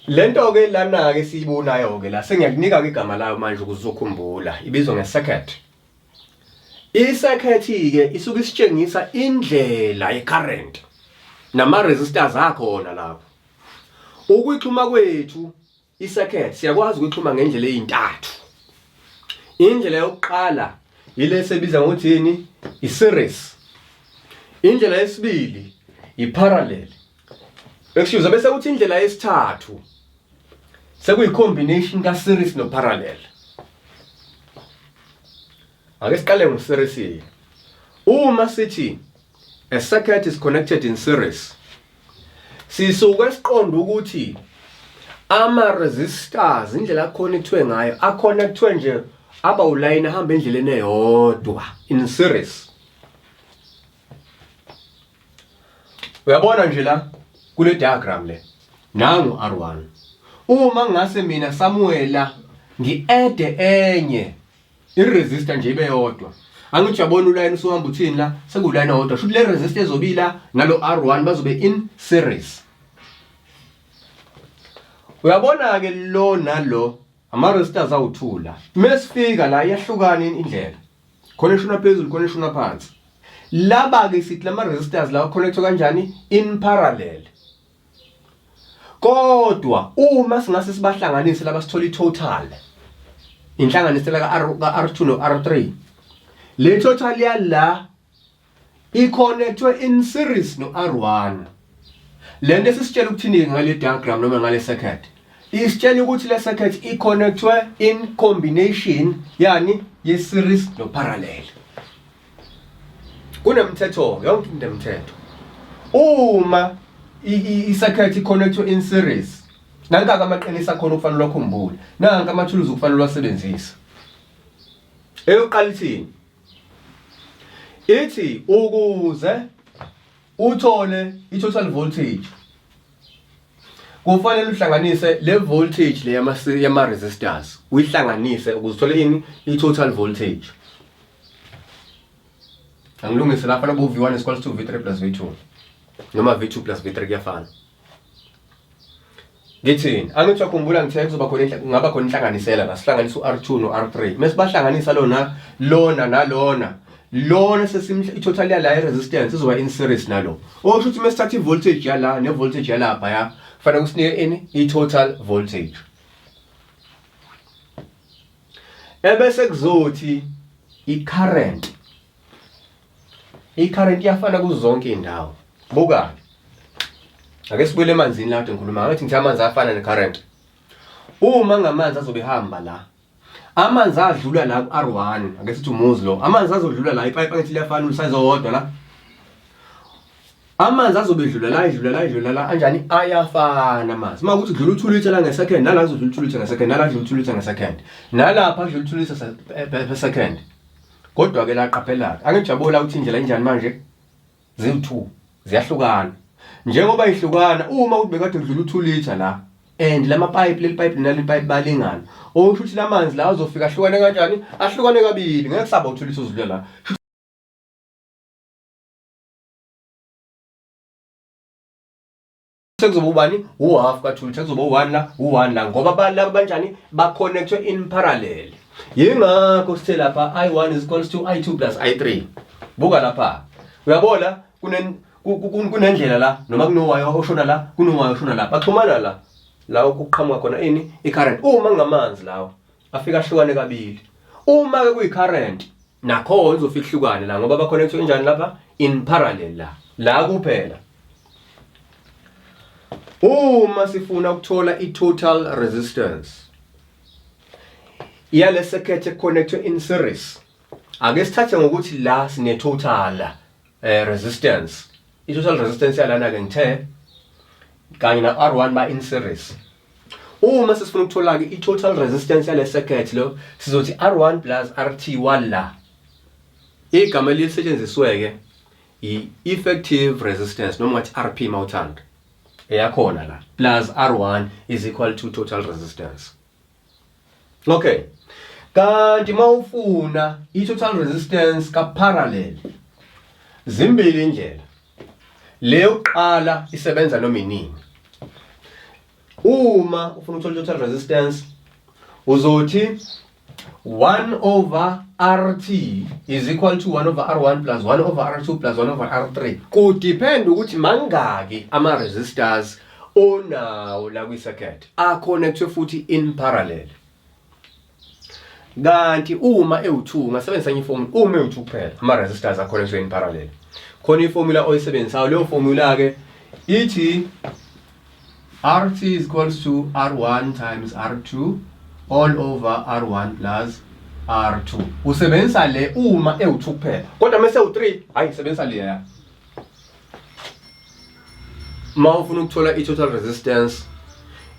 lento ke lana ke siyibonayo ke la. Sengiyakunika ke igama layo manje ukuze uzokhumbula. Ibizwa nge-circuit. I-circuit-ke isuke isitshengisa indlela ye-current nama-resistors akhona lapho. Ukuyixhuma kwethu i-circuit siyakwazi ukuyixhuma ngendlela eyintathu. Indlela yokuqala ile esibiza ngokuthi yini? I-series. Indlela yesibili i-parallel. Excuse, bese kuthi indlela yesithathu sekuyi-combination ka-series no-parallel. Ake siqale ngo-series. Uma sithi a circuit is connected in series, sisuke siqonda ukuthi ama-resistors indlela aconnectwe ngayo aconnectwe nje aba ulayini ahamba endleleni eyodwa in series. Uyabona nje la kule diagram le nangu R1. Uma ngase mina Samuela ngi-add enye i-resistor nje ibe yodwa, angithi uyabona ulayini usuhamba uthini la, sekuwulayini owodwa, shuthi le resistor ezobila nalo R1 bazobe in series. Uyabona-ke lo nalo ama-resistors awu-2 la, mesifika la iyahlukana indlela, khona eshona phezulu khona eshona phansi. Laba-ke sithi lama-resistors lawa connectwe kanjani? In parallel. Kodwa uma singase sibahlanganise laba sithola i-total, inhlanganisela ka-R2 no-R3, le total yala i-connectwe in series no-R1. Le nto esisitshela ukuthini ngale diagram noma ngale circuit? Isitshela ukuthi le circuit i-connectwe in combination yani ye-series no-parallel. Kunemthetho, yonke into inemthetho. Uma i-circuit i-connectwe in series, nanka-ke amaqiniso akhona okufanele uwakhumbule, nanka amathuluzi okufanele uwasebenzise. Eyokuqala ithini? Ithi ukuze uthole i-total voltage kufanele uhlanganise le voltage le yama-resistors, uyihlanganise ukuze uthole ini? I-total voltage. Angilungise lapha, lobu V1 is equals to V3 plus V2 noma V2 plus V3 kuyafana. Ngithini? Angithi uyakhumbula ngithe kuzoba khona kungaba khona inhlanganisela la, sihlanganisa u-R2 no-R3. Mase bahlanganisa lona lona nalona, lona sesimhla i-total yala i-resistance izoba in series nalo. Okusho ukuthi mesithatha i-voltage yala ne-voltage yalapha ya, kufanele kusinike ini? I-total voltage. Ebese kuzothi i-current. I-current iyafana kuzo zonke iy'ndawo. Buka. Ake sibuyele emanzini la kade ngikhuluma ngathi ngithi amanzi ayafana ne-current. Uma ngamanzi azobe ehamba la, amanzi adlula la ku-R1, ake sithi umuzi lo, amanzi azodlula la, ipayipi angithi liyafana usize owodwa la. Amanzi azobe edlula la, edlula la, edlula la, anjani? Ayafana amanzi. Uma kuthi kudlula u-2 litre la nge-second, nala kuzodlula u-2 litre nge-second, nala kudlula u-2 litre nge-second. Nalapha kudlula u-2 litre per second. Kodwa-ke la qaphela-ke, angijabula ukuthi indlela injani manje? Ziwu-2, ziyahlukana. Njengoba ihlukana, uma ukuthi bekade kudlula u-2 litre la, and lama pipe, leli pipe naleli pipe balingana. Okusho ukuthi lamanzi la azofika ahlukane kanjani? Ahlukane kabili, ngeke kusaba u-2 litre uzodlula la. Sekuzoba ubani? U-half ka-2 litre, kuzoba u-1 la, u-1 la, ngoba laba banjani? Ba-connectwe in parallel. Yingakho sithe lapha I1 is equals to I2 plus I3. Buka lapha. Uyabona kunendlela la noma kunowaya oshona la, kunowaya oshona la. Baxhumana la. La okuqhamuka khona ini? I-current. Uma ngamanzi lawo afika ahlukane kabili. Uma ke kuyi-current nakhona izofika ihlukane la ngoba ba-connectwe kanjani lapha? In parallel la. La kuphela. Uma sifuna ukuthola i-total resistance yale circuit econnectwe in series, ake sithathe ngokuthi la sine total resistance. I-total resistance yalana ke ngithe kanye na R1 ba in series. Uma sesifuna ukuthola ke i-total resistance yale circuit lo, sizothi R1 plus RT1 la. Igama elisetshenziswe ke i-effective resistance noma ngathi RP mawuthanda. Eyakhona la plus R1 is equal to total resistance. Okay. Kanti mawufuna i-total resistance ka parallel, zimbili indlela. Le yokuqala isebenza noma inini. Uma ufuna ukuthola i-total resistance uzothi 1 over RT is equal to 1 over R1 plus 1 over R2 plus 1 over R3. Kudepend ukuthi mangaki ama resistors onawo la kwi circuit aconnectwe futhi in parallel. Kanti uma ewu2 ungasebenzisa enye iformula uma ewu2 kuphela ama resistors aconnectwe in parallel. Khona iformula oyisebenzisayo leyo formula ke ithi RT is equals to R1 times R2 all over R1 plus R2. Usebenzisa le uma ewu2 kuphela. Kodwa mase ewu3, hayi sebenzisa leya. Uma ufuna ukuthola i-total resistance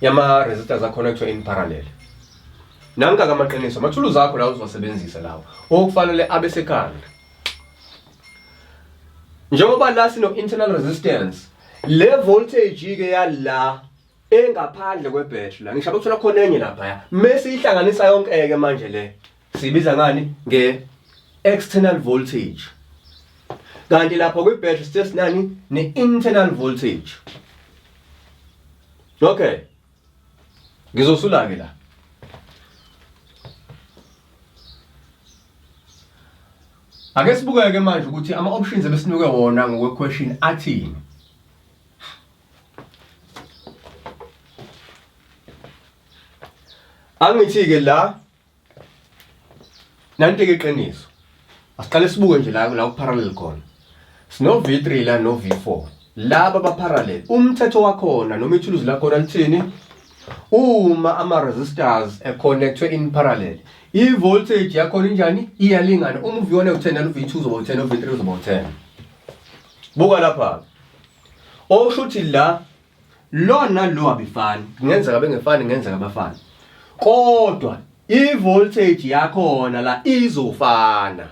yama resistors aconnectwe in parallel. Nanka ke amaqiniso, amathuluzi akho la uzowasebenzisa lawo. Okufanele abe sekhanda. Njengoba la sino internal resistance, le voltage ke yala engaphandle kwebhetri la, ngisho ukuthola khona enye lapha. Mase ihlanganisa yonke ke manje le. Sibiza ngani? Nge external voltage. Kanti lapha kwibhetri sithe sinani? Ne internal voltage. Okay. Ngizosula ke la. Ake sibukeke manje ukuthi ama options ebesinuke wona ngokwe question athini. Angithi ke la nanti ke iqiniso. Asiqale sibuke nje la la kuparallel khona. Sino V3 la no V4. Laba ba parallel. Umthetho wakhona noma ithuluzi lakhona lithini? Uma ama resistors econnectwe in parallel, i voltage yakhona injani? Iyalingana. Uma u-V1 ewu10 nalo V2 uzoba u10, u-V3 uzoba u10. Buka lapha. Okusho ukuthi la lo nalo abifani. Kungenzeka bengefani, kungenzeka bafani. Kodwa i voltage yakhona la izofana.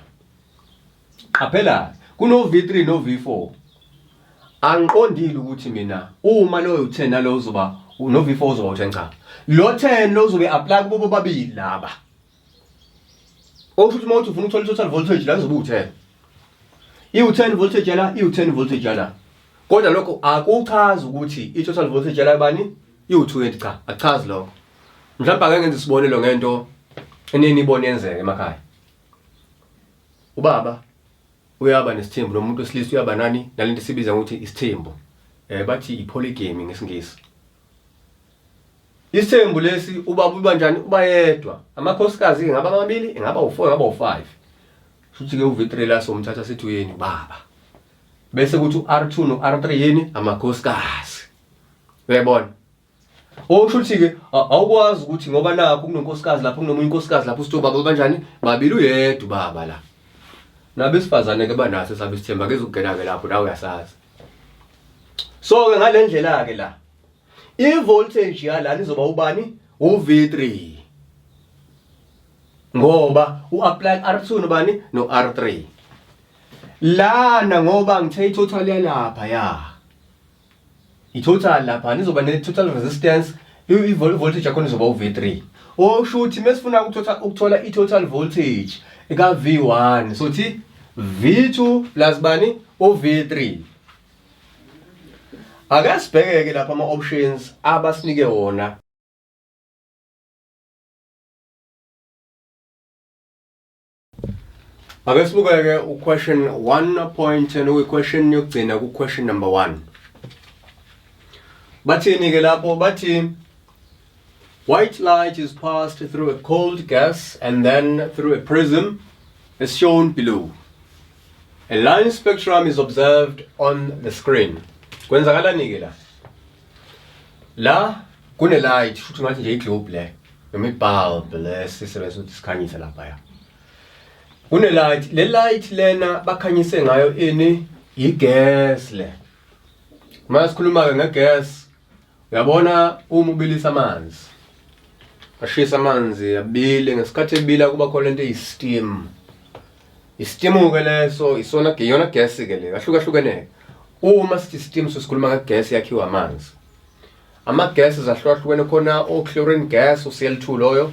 Qaphela, kuno V3 no V4. Angiqondile ukuthi mina uma lo u10 nalo uzoba no V4 uzoba u10 cha. Lo 10 lo uzobe apply kubo bobabili laba. Okusho ukuthi uma uthi ufuna ukuthola i-total voltage la kuzoba u10. Iwu-10 voltage la, iwu-10 voltage la. Kodwa lokho akuchazi ukuthi i-total voltage la bani iwu-20 cha, akuchazi lokho. Mhlawumbe ake ngenze isibonelo ngento enenibona yenzeka emakhaya. Ubaba uyaba nesithembu nomuntu wesilisa uyaba nani nalento esibiza ngokuthi isithembu. Eh bathi i-polygamy ngesiNgisi. Isithembu lesi ubaba uba njani? Uba yedwa. Amakhosikazi ke ngaba amabili, ingaba u4, ingaba u5. Shuthi ke uV3 la somthatha sithi uyeni baba. Bese kuthi uR2 noR3 yini? Amakhosikazi. Uyayibona? Okusho ukuthi ke awukwazi ukuthi ngoba nakho kunonkosikazi lapho kunomunye unkosikazi lapho usithi ubaba kanjani? Babili uyedwa ubaba la. Nabesifazane ke banaso sabe isithemba ke uzokungena ke lapho nawe uyasazi. So ke ngalendlela ke la i-voltage yalana izoba ubani? U-V3. Ngoba u-apply R2 nobani? No R3. Lana ngoba ngithe i-total yalapha ya. I-total lapha izoba ne-total resistance i-voltage yakhona izoba u-V3. Okusho ukuthi mesifuna ukuthola i-total voltage ka V1 sothi V2 plus bani? U-V3. Ake sibheke-ke lapha ama-options abasinike wona. Ake sibukeke u-question 1.10 okuyi-question yokugcina ku-question number 1. Bathini-ke lapho? Bathi white light is passed through a cold gas and then through a prism as shown below. A line spectrum is observed on the screen. Kwenzakalani-ke la? La kune light, futhi ngathi nje i-globe le noma i-bulb le sisebenzisa ukuthi sikhanyise laphaya. Kune light, le light lena bakhanyise ngayo ini? I-gas le. Uma sikhuluma-ke nge-gas, uyabona uma ubilisa amanzi, ashisa amanzi abile, ngesikhathi ebila kuba khona lento eyi-steam. I-steam-ke leso isona iyona gas-ke le, ahlukahlukene-ke. Uma sithi steam sesikhuluma nge-gas yakhiwa amanzi. Ama-gases ahlukahlukene khona o-chlorine gas, u-Cl2 loyo.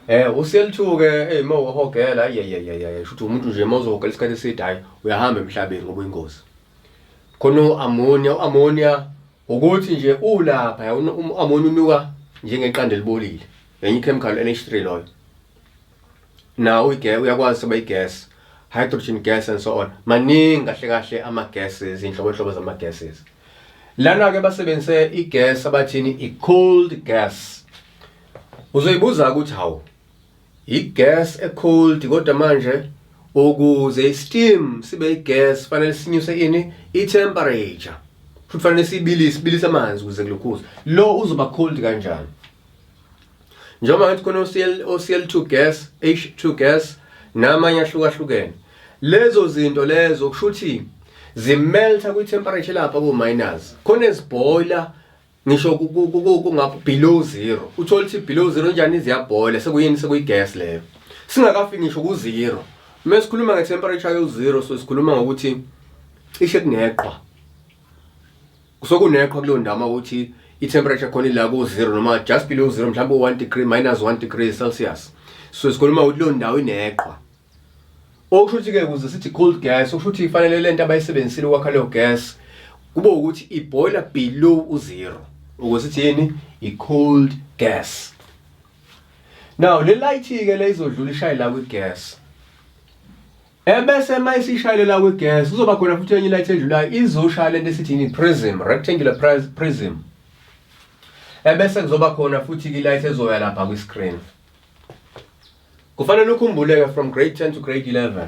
U-Cl2 ke hey uma uhogela ayayayaya shuthi umuntu nje uma uzohogela isikhathi eside hayi uyahamba emhlabeni ngoba uyingozi. Khona u-ammonia, u-ammonia ukuthi nje ulapha u-ammonia unuka njengeqanda elibolile. Enye i-chemical NH3 loyo. Nawo uyakwazi ukuba i-gas, hydrogen gas and so on. Maningi kahle kahle ama-gases, iy'nhlobonhlobo zama-gases. Lana-ke basebenzise i-gas abathini i-cold gas. Uzoyibuza ukuthi hawu, i-gas e-cold kodwa manje ukuze i-steam sibe i-gas fanele sinyuse ini? I-temperature. Futhi fanele sibilise, sibilise amanzi ukuze kulokhuze. Lo uzoba cold kanjani? Njengoba ngathi khona o-Cl, o-Cl2 gas, H2 gas namanye ahlukahlukene. Lezo zinto lezo kusho ukuthi zimelta kwi-temperature lapha ku-minus. Khona ezibhoyila ngisho kungapha below zero. Uthole ukuthi below zero njani ziyabhoyila sekuyini sekuyi-gas leyo. Singakafiki ngisho ku-zero. Uma sikhuluma nge-temperature yo-zero so sikhuluma ngokuthi cishe kuneqhwa. Kusokuneqhwa kuleyo ndawo ukuthi i-temperature khona ila ku-zero noma just below zero mhlawumbe u-1 degree minus 1 degree Celsius. So sikhuluma ukuthi leyo ndawo ineqhwa. Okusho ukuthi-ke ukuze sithi cold gas, okusho ukuthi ifanele lento abayisebenzisile ukwakha leyo gas kube ukuthi ibhoyila below u-zero. Ukuze sithi yini? I-cold gas. Now le light-ke le izodlula ishaye la kwi-gas. Ebese uma isishayile la kwi-gas kuzoba khona futhi enye light edlulayo izoshaya lento esithi yini prism, rectangular prism. Ebese kuzoba khona futhi i-light ezoya lapha kwi-screen. Kufanele ukhumbuleke from grade 10 to grade 11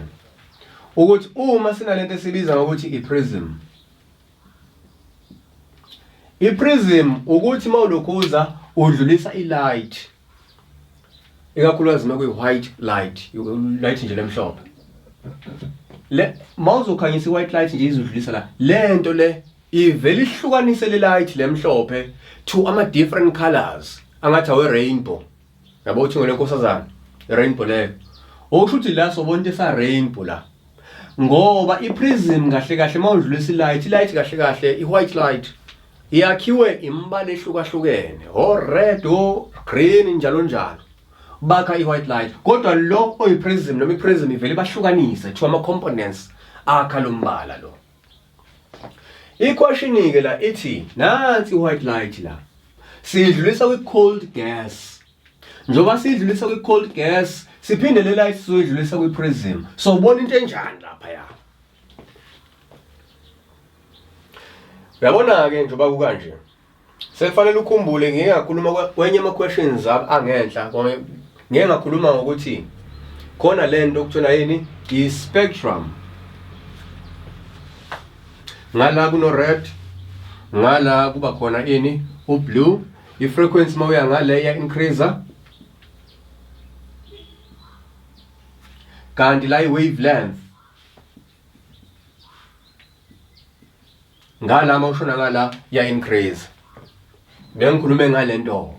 ukuthi uma sinalento esibiza ngokuthi i-prism. I-prism ukuthi mawulokhuza udlulisa i-light ikakhulukazi uma kuyi-white light, light nje lemhlophe. Le mawuzokhanyisa i-white light nje izodlulisa la. Lento le ivele ihlukanise le light lemhlophe to ama different colors angathi awe rainbow. Yabo uthi ngole nkosazana rainbow leyo. Okusho ukuthi la sobona into esa rainbow la. Ngoba i-prism kahle kahle mawudlulisa i-light, i-light kahle kahle i-white light yakhiwe imibala ehlukahlukene, o red, o green njalo njalo. Bakha i-white light. Kodwa lo oyi-prism noma i-prism ivele bahlukanise to ama components akha lo mbala lo. I-question ke la ithi nansi i-white light la. Siyidlulisa kwi-cold gas. Njengoba siyidlulisa kwi-cold gas, siphinde le light sizoyidlulisa kwi-prism. So ubona into enjani lapha ya? Uyabona ke njengoba kukanje. Sekufanele ukhumbule ngike ngakhuluma kwenye ama questions angenhla ngike ngakhuluma ngokuthi khona lento okuthiwa yini i-spectrum. Ngala kuno red, ngala kuba khona ini u-blue, i-frequency mawuya ngale ya increase kanti la i-wavelength ngala mawushona ngala ya increase. Bengikhulume ngalento.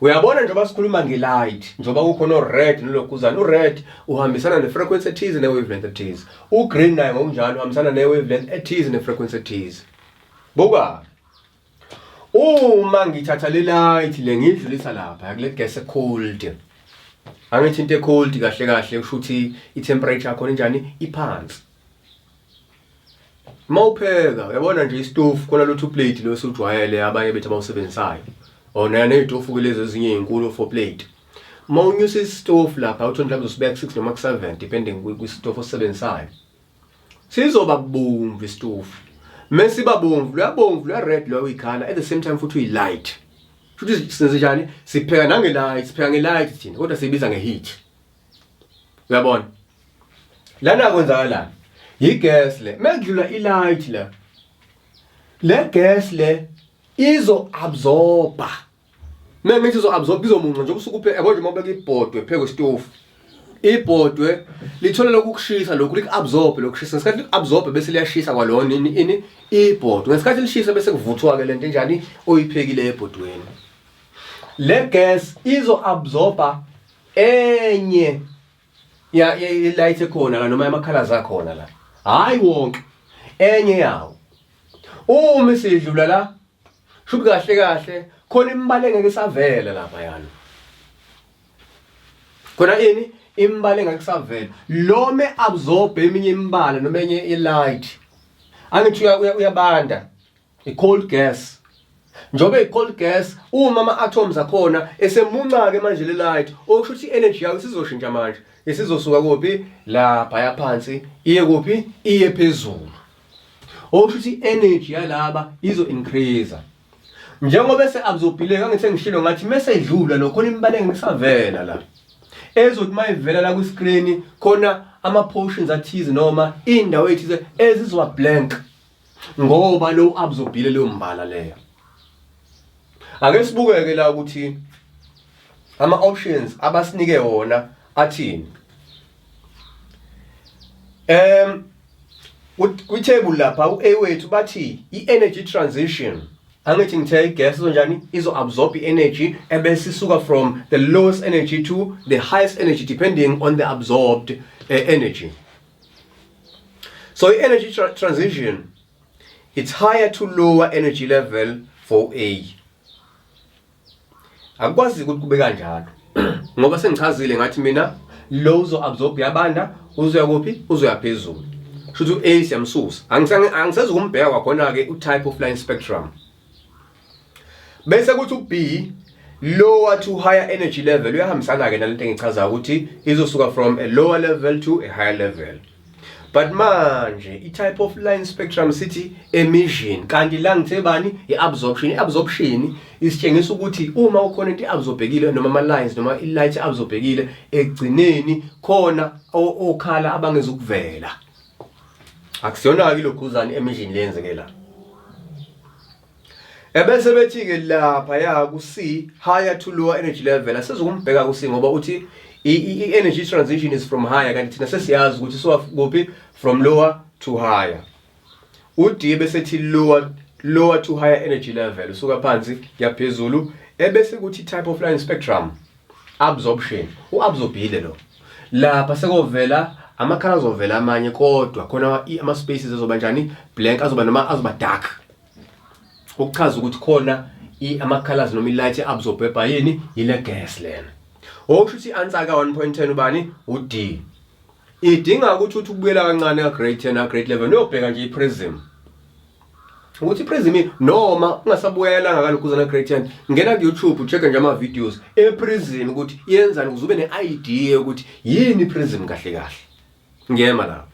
Uyabona njengoba sikhuluma nge-light, njengoba kukhona o-red nolokhuzana, u-red uhambisana ne-frequency ethize ne-wavelength ethize. U-green naye ngokunjalo uhambisana ne-wavelength ethize ne-frequency ethize. Buka. Uma ngithatha le light le ngiyidlulisa lapha kule gas cold. Angithi into e-cold kahle kahle usho ukuthi i-temperature yakhona injani iphansi. Mawupheka uyabona nje isitofu khona lo two plate lo esujwayele abanye bethu abawusebenzisayo. Or ney'tofu ke lezi ezinye ey'nkulu four plate. Mawunyusa isitofu lapha uthole mhlawumbe uzosibeka ku-6 noma ku-7 depending kwisitofu osisebenzisayo. Sizoba bomvu isitofu. Mesiba bomvu, luyabomvu, luya red lo uyikhala at the same time futhi uyi-light. Futhi senze njani? Sipheka nange-light, sipheka nge-light thina kodwa siyibiza nge-heat. Uyabona? Lana kwenzakalani? Yi-gas le. Mekudlula i-light la. Le gas le izo absorba. Mengithi izo absorb izomunca nje usuke uphe yabo nje uma ubeka ibhodwe phezu kwesitofu. Ibhodwe lithola lokhu kushisa lokhu lik-absorb lokushisa ngesikhathi lik-absorb bese liyashisa kwalona ini ini ibhodwe ngesikhathi lishisa bese kuvuthwa ke lento enjani oyiphekile ebhodweni. Le gas izo absorba enye ya light ekhona la noma ama-colors akhona la. Hayi wonke enye yawo. Uma isidlula la shuthi kahle kahle khona imibala engeke isavela lapha yana. Khona ini imibala engeke isavela. Lo me absorb eminye imibala noma enye i-light. Angithi uyabanda. I-cold gas. Njengoba i-cold gas uma ama-atoms akhona esemunca-ke manje le light, okusho ukuthi i-energy yayo isizoshintsha manje, isizosuka kuphi? Laphaya phansi iye kuphi? Iye phezulu. Okusho ukuthi i-energy yalaba izo-increase. Njengoba ese-absorbile, ngangithi ngishilo ngathi mese edlula lo khona imibala engisavela la. Ezothi mayivela la kwi-screen khona ama-portions athize noma indawo ethize ezizoba blank ngoba lo absorbile leyo mbala leyo. Ake sibukeke la ukuthi ama options abasinike wona athini. Kwi-table lapha u-A wethu bathi i-energy transition, angithi ngithe i-gas izonjani, izo-absorb i-energy ebese isuka from the lowest energy to the highest energy depending on the absorbed energy. So i-energy transition, it's higher to lower energy level for A. Akukwazi ukuthi kube kanjalo ngoba sengichazile ngathi mina lo uzo-absorb yabanda, uzoya kuphi? Uzoya phezulu. Shuthi u-A siyamsusa, angisezukumbheka kwakhona-ke u-type of line spectrum. Bese kuthi u-B, lower to higher energy level, uyahambisana-ke nalento engichazayo ukuthi izosuka from a lower level to a higher level. But manje i-type of line spectrum sithi emission, kanti la ngithe bani? I-absorption. I-absorption isitshengisa ukuthi uma ukhona into i-absorbekile noma ama-lines noma i-light absorbekile, ekugcineni khona okhala abangezukuvela. Akusiyona-ke ilokhuzana emission leyenzeke la. Ebese bethi-ke lapha ya ku-C, higher to lower energy level. Asizukumbheka ku-C ngoba uthi i-energy transition is from higher, kanti thina sesiyazi ukuthi suka kuphi, from lower to higher. U-D bese thi lower to higher energy level, usuka phansi kuyaphezulu. Ebese kuthi type of line spectrum absorption, u-absorbile lo. Lapha sekovela amakhala, azovela amanye, kodwa khona ama spaces azoba njani? Blank, azoba noma azoba dark, ukuchaza ukuthi khona ama colors noma i-light absorbed by yini? Ile gas lena. Okusho ukuthi i-answer ka 1.10 ubani? U-D. Idinga ukuthi uthi ukubuyela kancane ka grade 10 na grade 11, uyobheka nje i-prism, ukuthi i-prism, noma ungasabuyelanga kalokhu na grade 10, ngena ku-YouTube, ucheck nje ama-videos e-prism ukuthi yenzani, ukuze ube ne-idea ukuthi yini i-prism kahle kahle. Ngiyema lapho.